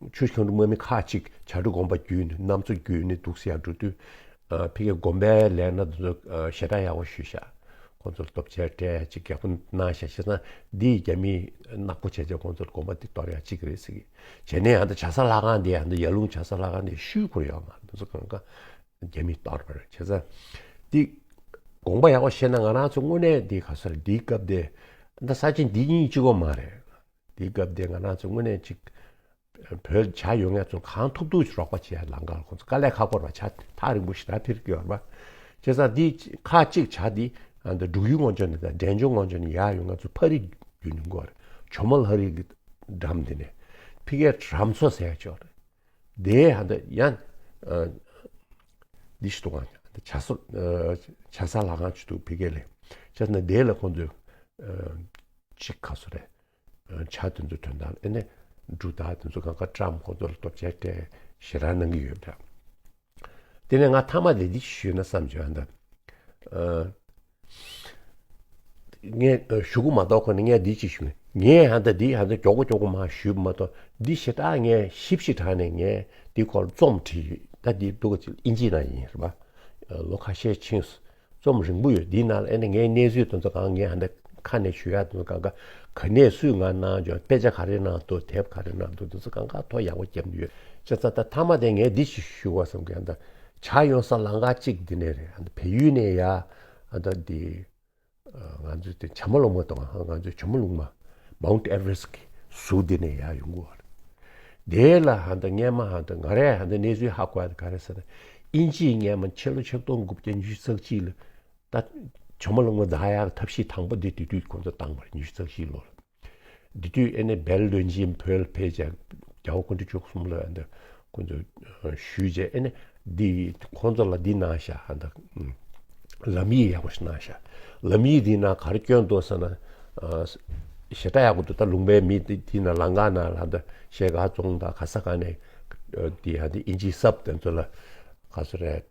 ཆུ་བཞི་སྒང་དྲུག་དམག་མི་ཁག་ཅིག་བྱ་སྒྲོ་དགོན་པ་བརྒྱུད་ནས་གནམ་མཚོ་བརྒྱུད་ནས་འདུག་སེ་ཡར་འགྲོ་དུས་ཨ་ཕ་གིའི་དགོན་པའི་ལས་སྣ་དེ་ཚོ་ཞེ་དྲག་ཡག་པོ་ཞུས་ཤག་ཁོང་ཚོར་སྟོབས་ཆེར་སྤྲད་ཅིག་རྒྱག་པོ་གནང་ཤག་བྱས་ཙང་འདི་རྒྱ་མིས་ནག་པོ་བྱས་བྱས་ཁོང་ཚོར་དགོན་པ་འདི་གཏོར་ཡག་གཅིག་རེད་ཟེར་གི། བྱས་ནས་ཨ་འདི་བྱ་ས་ལྷ་ཁང་འདི་ཨ་འདི་ཡར་ཀླུང་བྱ་ས་ལྷ་ཁང་འདི་ཤུལ་ཁོར་ཡོད་མ་རེད། འདི་ཚོ་གང་ག་རྒྱ་མིས་གཏོར་བ་རེད། བྱས་ཙང་འདི་དགོངས་པ་ཡག་པོ་བཞེས་ན་ང་རང་ཚོ་དངོས་གནས་འདི་ག་ས་རེད། འདིའི་སྐབས་དེ་ད་ས་ཆེན་འདི་གཉིས་གཅིག་པོ་མ་རེད། འདིའི་སྐབས་དེ་ང་རང་ཚོ་དངོས་གནས་ཅིག་བོད་བྱ་ཡོང་ཡ་ཚོ་གང་ཐུབ་ཐུབ་རོགས་པ་བྱེད་ཡ་ལང་ཀར་ཁོང་ཚོ་དཀའ་ལས་ཁག་པོ་རེད་པ། བྱ་ཐག་རིང་པོ་ཞེ་དྲག་འཕུར་གི་ཡོད་རེད་པ། བྱས་ཙང་འདི་ཁག་གཅིག་བྱ་འདི་ཨ་འདི་འབྲུག་ཡུལ་ངོས་ཕྱོགས་ནས་དང་འབྲས་ལྗོངས་ངོས་ཕྱོགས་ནས་ཡར་ཡོང་ང་ཚོ་ཕ་རི་བརྒྱུད་ནས་འགོ་རེད། ཇོ་མོ་ལྷ་རི་གི་འགྲམ་འདི་ནས་ཕ་གིའི་རམ་མཚོ་ཟེར་ཡ་ཅིག་ཡོད་རེད། དེའི་ཧ་འདི་ཡང་འདི་ཞིག་འདུག་ག་བྱ་ས་བྱ་ས་ལྷ་ཁང་ཅིག་འདུག་ཕ་གི་ལ། བྱས་ཙང་དེ་ལ་ཁོང་ཚོས་གཅིག་ག་སོ་རེད། བྱ་དེ་ཚོ་དོན་དག་ལ་ཨེ་ནས་འབྲུ་དག་དེ་ཚོ་གང་ག་བཀྲམ་ཁོང་ཚོ་ལ་སྟོབས་ཆེར་སྤྲད་ཞེ་དྲག་གནང་གི་ཡོད་པ་འདྲ། དེ་ནས་ང་མཐའ་མ་དེ་འདི་ཞུས་ན་བསམ་བྱུང་ཨ་འདི། ངས་ཞུ་གི་མ་གཏོགས་ཁོ་ནས་ངས་འདི་ཅིག་ཞུ་ནས་ངས་ཨ་འདི་འདི་ཨ་འདི་མགྱོགས་པོ་མགྱོགས་པོ་མ་ཞུས་པ་མ་གཏོགས་འདི་ཞེ་དྲག་ངས་ཞིབ་ཞིབ་དྲགས་ནས་ངས་འདི་སྐོར་རྩོམ་བྲིས་ཡོད། ད་འདི་འདུག་ག་ཅིག་ཨིན་ཇི་ནང་ཡིན་རེད་པ། ལོ་ཁ་ཤས་ཕྱིན་སོང་། རྩོམ་རིང་པོ་ཡོད། འདིའི་ནང་ལ་ཨེ་ནས་ངའི་གནས་ཚུལ་དེ་ཚོ་གང་ངས་ཧ་འདི་ཁ་ནས་ཞུ་ཡ་དེ་ཚོ་གང་ག་ག་ནས་སུས་ང་གནང་བྱུང་། དཔེ་ཆ་ག་རེ་གནང་འདུག་དེབ་ག་རེ་གནང་འདུག་དེ་ཚོ་གང་ག་ཐོ་ཡག་པོ་བརྒྱབ་ཡོད། བྱས་ཙང་ད་མཐའ་མ་དེ་ངས་འདི་ཞིག་ཞུ་བ་བསམ་གི་ཡ། ད་བྱ་ཡོང་ས་ལམ་ཁ་གཅིག་འདི་ནས་རེད། ཨ་ད་བལ་ཡུལ་ནས་ཡ་ཨ་ད་འདི་ང་ཚོའི་དེ་བྱ་མོ་ལུང་མ་དང་ང་ཚོའི་བྱ་མོ་ལུང་མ་མའུན་ཊི་ཨེ་ཝེ་རེ་སི་ཊི་གི་ཟུར་འདི་ནས་ཡར་ཡོང་གི་ཡོད་རེད། དེ་ལ་ཧ་ད་སྔས་མ་ཧ་ད་ང་རས་ཧ་ད་གནས་ཚུལ་ཧ་གོ་ཡ་དེ་ག་རེ་ཟེར་ན། དབྱིན་ཇིས་སྔས་མ་ཕྱི་ལོ་ཆིག་སྟོང་དགུ་བརྒྱ་ཉི་ཤུ་རྩ་གཅིག་ལ་ད་བྱ་མོ་ལུང་མ་འཛེག་ཡག་གི་ཐབས་ཤེས་དང་པོ་འདི་དེ་དུས་ཁོང་ཚོ་བཏང་བ་རེད། ཉི་ཤུ་རྩ་བཞིའི་ལོ་ལ། དེ་དུས་ཨེ་ནས་བལ་བློན་ཆེན་བོད་ལ་ཕེབས་བྱས་རྒྱལ་བ་སྐུ་ཕྲེང་བཅུ་གསུམ་ལ་ཨ་འདི་ཁོང་ཚོ་ཞུས་བྱས་ཨེ་ནས་འདི་ཁོང་ཚོ་ལ་འདི་གནང་ཤག་ཨ་འདི་ལམ་ཡིག་ཡག་པོ་ཞིག་གནང་ཤག་ལམ་ཡིག་འདི་ནང་ག་རེ་བསྐྱོན་འདུག་ཟེར་ན། ཞེ་དྲག་ཡག་པོ་འདུག་ད་ལུང་པའི་མི་འདི་འདི་ནང་ལམ་ཁ་ནང་ལ་ཨ་འདི་ཤེལ་དཀར་རྫོང་དང་ག་ས་ག་ནས་འདི་ཨ་འདི་དབྱིན་ཇིའི་གསར་པ་དེ་ཚོ་ལ། ག་ཚོད་རེད།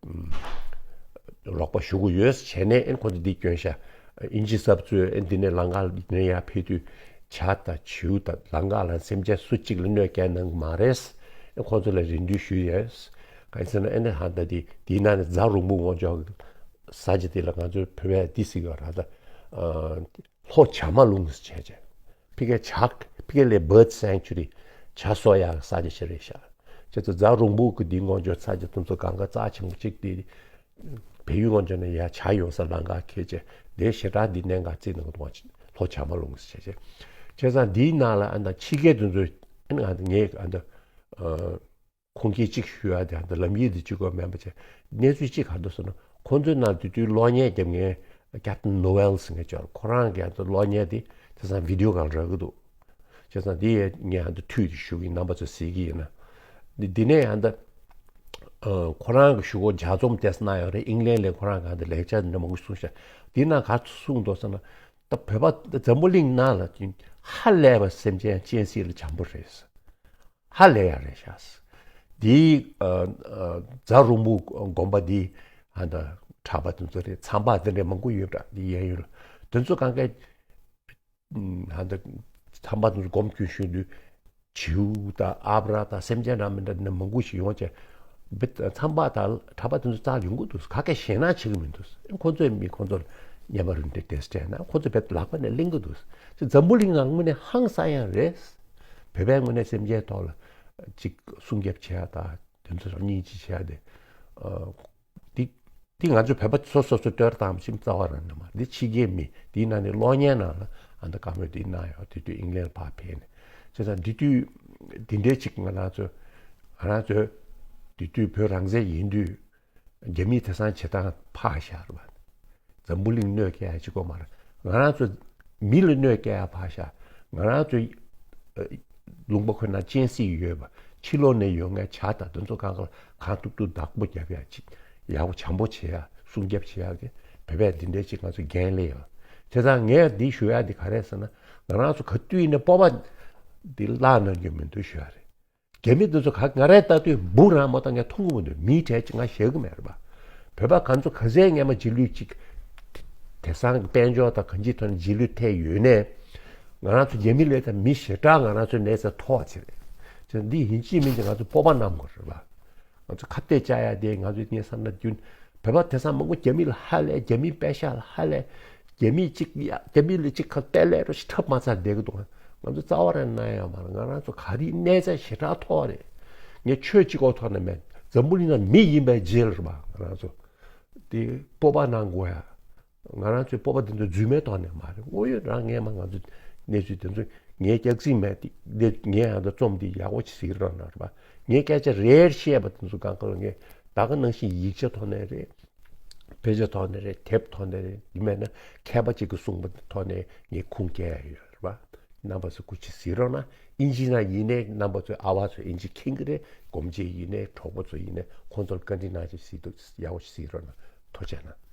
རོགས་པ་ཞུ་གི་ཡོད་བྱས་ནས་ཨེ་ཁོང་ཚོ་འདི་བསྐྱོན་ཤག་དབྱིན་ཇི་གསར་པ་ཚོས་ཨེ་འདི་ནས་ལམ་ཁ་ནས་ཡར་ཕེབས་དུས་བྱ་དང་བྱིའུ་དང་ལམ་ཁ་ལ་སེམས་ཅན་སུ་གཅིག་ལ་གནོད་སྐྱེལ་གནང་གི་མ་རེད། ཨེ་ཁོང་ཚོ་ལ་རེ་འདུན་ཞུས་ཡོད། གང་ཡིན་ཟེར་ན་ཨེ་ནས་ཧ་ད་འདི་འདིའི་ནང་ནས་རྫ་རོང་བུ་ངོས་ཕྱོགས་ས་ཆ་དེ་ལ་ང་ཚོའི་བོད་པས་འདི་ཟེར་གི་ཡོད་རེད་ད། ལྷོ་བྱ་མ་ལུང་ཟེར་བྱས་བྱས། ཕ་གིའི་བྱ་ཕ་གི་ལ་བྷར་ཌི་སེང་ཅུ་རི་བྱ་གསོ་ཡག་ས་ཆ་ཞིག་རེད་ཤག་བྱས་ཙང་རྫ་རོང་བུ་གི་འདི་ངོས་ཕྱོགས་ས་ཆ་དེ་ཚོ་གང་ག་རྩ་ཆེན་པོ་གཅིག་དེ་བལ་ཡུལ་ངོས་ཕྱོགས་ནས་ཡར་བྱ་ཡོང་ས་ལམ་ཁ་འཁེལ་བྱས་དེ་ཞེ་དྲག་འདི་གནད་འགག་བརྩིས་གནང་གི་འདུག་ལྷོ་བྱ་མ་ལུང་ཟེར་བྱས་བྱས། བྱས་ཙང་འདིའི་ནང་ལ་ཨ་ད་ཕྱི་རྒྱལ་དེ་ཚོས་ཨ་ང་ངས་ཨ་ད། ཁུངས་སྐྱེལ་གཅིག་ཞུ་ཡ་དེ་ཧ་ད་ལམ་ཡིག་དེ་གཅིག་པོ་མིན་པ་བྱས། གནས་ཚུལ་གཅིག་ག་རེ་འདུག་ཟེར་ན་ཁོང་ཚོའི་ནང་དེ་དུས་གློག་བརྙན་རྒྱབ་མཁན་ཀེབ་ཊན་ནོ་ཝེལ་ཟེར་མཁན་ཅིག་ཡོད་རེད། ཁོ་རང་གིས་ཧ་ད་གློག་བརྙན་དེ་དེང་སང་བི་ཌི་ཡོ་སྒང་རག་གི་འདུག་བྱས་ཙང་དེ་ངས་ཧ་ད་མཐུད་དེ་ཞུ་གི་ཡིན། རྣམ་པ་ཚོས་གཟིགས་ཀྱི་ཡིན་ན། འདི་འདི་ནས་ཧ་ད་ཁོ་རང་གི་ཞུ་སྒོ་ལྗགས་རྩོམ་དེ་གནང་ཡོད་རེད། ཨིང་ལན་ལ་ཁོ་རང་གིས་ཧ་ད་ལེགས་ཆ་འདི་འདྲ་མང་པོ་གསུངས་ཤག་དེའི་ནང་ག་རེ་གསུངས་འདུག་ཟེར་ན། ད་བོད་པ་འཛམ་བུ་གླིང་ནང་ལ་ཧ་ལས་པ་སེམས་ཅན་གཅན་གཟན་ལ་བྱམས་པོ་རེད། ཧ་ལས་ཡ་རེད་ཤག་འདིའི་ཨ་ཨ་རྫ་རོང་བུ་དགོན་པ་འདི་ཨ་ད་གྲྭ་པ་དེ་ཚོ་རེད། ཚངས་པ་དེ་འདྲ་མང་པོ་ཡོད་པ་འདི་གཡས་གཡོན་ལ། དེ་ཚོ་གང་ག་ཨ་ད་ཚངས་པ་དེ་ཚོ་སྒོམ་སྐྱོན་ཞུས་དུས་བྱིའུ་དང་ཨ་བྲ་དང་སེམས་ཅན་འདྲ་མི་འདྲ་འདི་འདྲ་མང་པོ་ཞིག་ཡོང་བྱས་བི་ཚངས་པ་དང་གྲྭ་པ་དེ་ཚོ་རྩ་ཡོང་གི་འདུག་ག་གེ་ཞེད་སྣང་བྱེད་ཀྱི་མི་འདུག་ཁོ་ཚོའི་མི་ཁོ་ཚོ་ལ་བརྙས་པ་རུ་འདྲ་དེ་སྤྲད་ན་ཁོ་ཚོ་བེད་ལག་པ་ནས་ལེན་གྱི་འདུག་འཛམ་བུ་གླིང་ནང་དངོས་གནས་ཧང་སང་ཡ་རེད། བོད་པའི་དངོས་གནས་སེམས་ཅན་ཐོག་ལ་ཅིག་སྲུང་སྐྱོབ་བྱེད་ཡ་དང་དེ་ཚོ་སྙིང་རྗེ་བྱེད་ཡ་དེ། ཨ་འདི་འདི་ང་ཚོ་བོད་པ་སོ་སོ་སོ་བསྟོད་བཏང་ཕྱིན་རྩ་བ་རང་ནས་མ་འདི་ཕྱི་རྒྱལ་མི་འདིའི་ནང་ནས་གློག་བརྙན་ནང་ལ་ཨ་ད་བཀའ་མོལ་འདི་གནང་ཡོད། དེ་དུས་ཨིང་ལན་ཕར་ཕེབས་ནས་བྱས་ཙང་འདི་དུས་འདི་འདྲའི་ཅིག་ང་རང་ཚོ་ང་རང་ཚོ་འདི་དུས་བོད་རང་བཙན་ཡིན་དུས། རྒྱ་མིས་དེང་སང་བྱེད་སྟངས་ཕར་བཞག་རེད་པ། འཛམ་བུ་གླིང་གནོད་སྐྱེལ་ཡ་གཅིག་པོ་མ་རེད། ང་རང་ཚོ་མི་ལ་གནོད་སྐྱེལ་ཡ་ཕར་བཞག་ང་རང་ཚོ་ཨ་ལུང་པ་ཁོ་ན་གཅན་གཟན་ཡོད་པ། ཕྱི་ལོགས་ནས་ཡོང་མཁན་བྱ་དང་དེ་ཚོ་གང་ག་ལ་གང་ཐུབ་ཐུབ་བདག་པོ་རྒྱབ་ཡ་གཅིག་ཡག་པོ་བྱམས་པོ་བྱེད་ཡ་སྲུང་སྐྱོབ་བྱེད་ཡ་གི་བོད་པས་འདི་འདྲའི་གཅིག་ང་ཚོ་འགན་ལེན་ཡོད། བྱས་ཙང་ངས་འདི་ཞུ་ཡ་འདི་ག་རེད་ཟེར་ན། ང་རང་ཚོ་ག་དུས་ཡིན་ནའི་སྤོབས་པ་འདི་བརླག་གནང་རྒྱུ་མི་འདུག་ཞུ་ཡ་རེད། རྒྱ་མི་འདི་ཚོ་ག་ང་རའི་ལྟ་དུས་འབུ་རང་མ་གཏོགས་ངས་མཐོང་གི་མི་འདུག་མིའི་གྲས་ཅིག་ང་ཞེད་གི་མེད་རེད་པ། བོད་པ་གང་ཚོ་ག་ཚད་སྔས་མ་རྗེས་ལུས་ཅིག་དེང་སང་གི་དཔལ་འབྱོར་དང་གང་ཅིའི་ཐོག་ནས་རྗེས་ལུས་ཐེབས་ཡོད་ནའི། ང་རང་ཚོ་རྒྱ་མི་ལས་ད་མི་ཞེ་དྲག་ང་རང་ཚོའི་གནས་ཚད་མཐོ་བ་ཅིག་རེད། བྱས་ཙང་འདི་ཡིན་གཅིག་མིན་གཅིག་ང་ཚོ་སྤོབས་པ་གནང་དགོས་རེད་པ། ང་ཚོ་ཁ་གཏད་བཅག་ཡ་དེ་ང་ཚོའི་ངས་བསམ་ན་རྒྱུན་བོད་པ་དེང་སང་མང་པོ་རྒྱ་མི་ལ་ཧ་ལས། རྒྱ་མིའི་པད་ཤག་ལ་ཧ་ལས། རྒྱ་མིས་གཅིག་ཡ་རྒྱ་མི་ལ་གཅིག་ཁ་གཏད་ལས་རོ་ཞིག་འཁྲབ་མ་ཚར་བསྡད་ཀྱི་འདུག་ང་ཚོ་རྩ་བ་རང་ན་ཡོད་མ་རེད། ང་རང་ཚོ་ག་རེ་གནས་ཚད་ཞེ་དྲག་མཐོ་བ་རེད། ངས་ཆོས་གཅིག་པོ་ཐོག་ནས་མེད། འཛམ་བུ་གླིང་ན་མི་ཡིན་པའི་རྗེས་ལ་རེད་པ། ང་རང་ཚོ་དེ་སྤོབས་པ་གནང་དགོས་ཡ། ང་རང་ཚོའི་སྤོབས་པ་དེ་ཚོ་རྫུན་མའི་ཐོག་ནས་མ་རེད། དངོས་ཡོད་རང་སྔས་མ་ང་ཚོ་གནས་ཚུལ་དེ་ཚོ་ངའི་སྐྱག་རྫུན་མེད་དེ་འདི་ངས་ཡང་ད་རྩོམ་འདི་ཡག་པོ་ཞིག་གཟིགས་རོགས་གནང་རེད་པ། ངས་སྐད་ཆ་རེ་རེ་བཤད་པ་དེ་ཚོ་གང་ག་ལ་ངས་ད་ག་ནང་བཞིན་ཡིག་ཆ་ཐོག་ནས་རེད། དཔེ་ཆ་ཐོག་ནས་རེད། དེབ་ཐོག་ནས་རེད། ཡིན་མེད་ན་མཁས་པ་གཅིག་གིས་གསུངས་པ་ཐོག་ནས་ངས་ཁུངས་སྐྱེལ་ཡ་ཡོད་རེད་པ། རྣམ་པ་ཚོ་སྐུ་མཁྱེན་གཟིགས་རོགས་གནང་། ཨིན་ཇི་ནང་ཡིན་ནའི་རྣམ་པ་ཚོའི་ཨ་བ་ཚོ་ཨིན་ཇི་མཁྱེན་གྱི་རེད། སྒོམ་ཆེན་ཡིན་ནའི་གྲོགས་པོ་ཚོ་ཡིན་ནའི་ཁོང་ཚོར་བཀའ་འདྲི་གནང་ཅིག་གཟིགས་འདུག་ཡག་པོ་ཞིག་གཟིགས་རོགས་གནང་། ཐུགས་རྗེ་གནང་།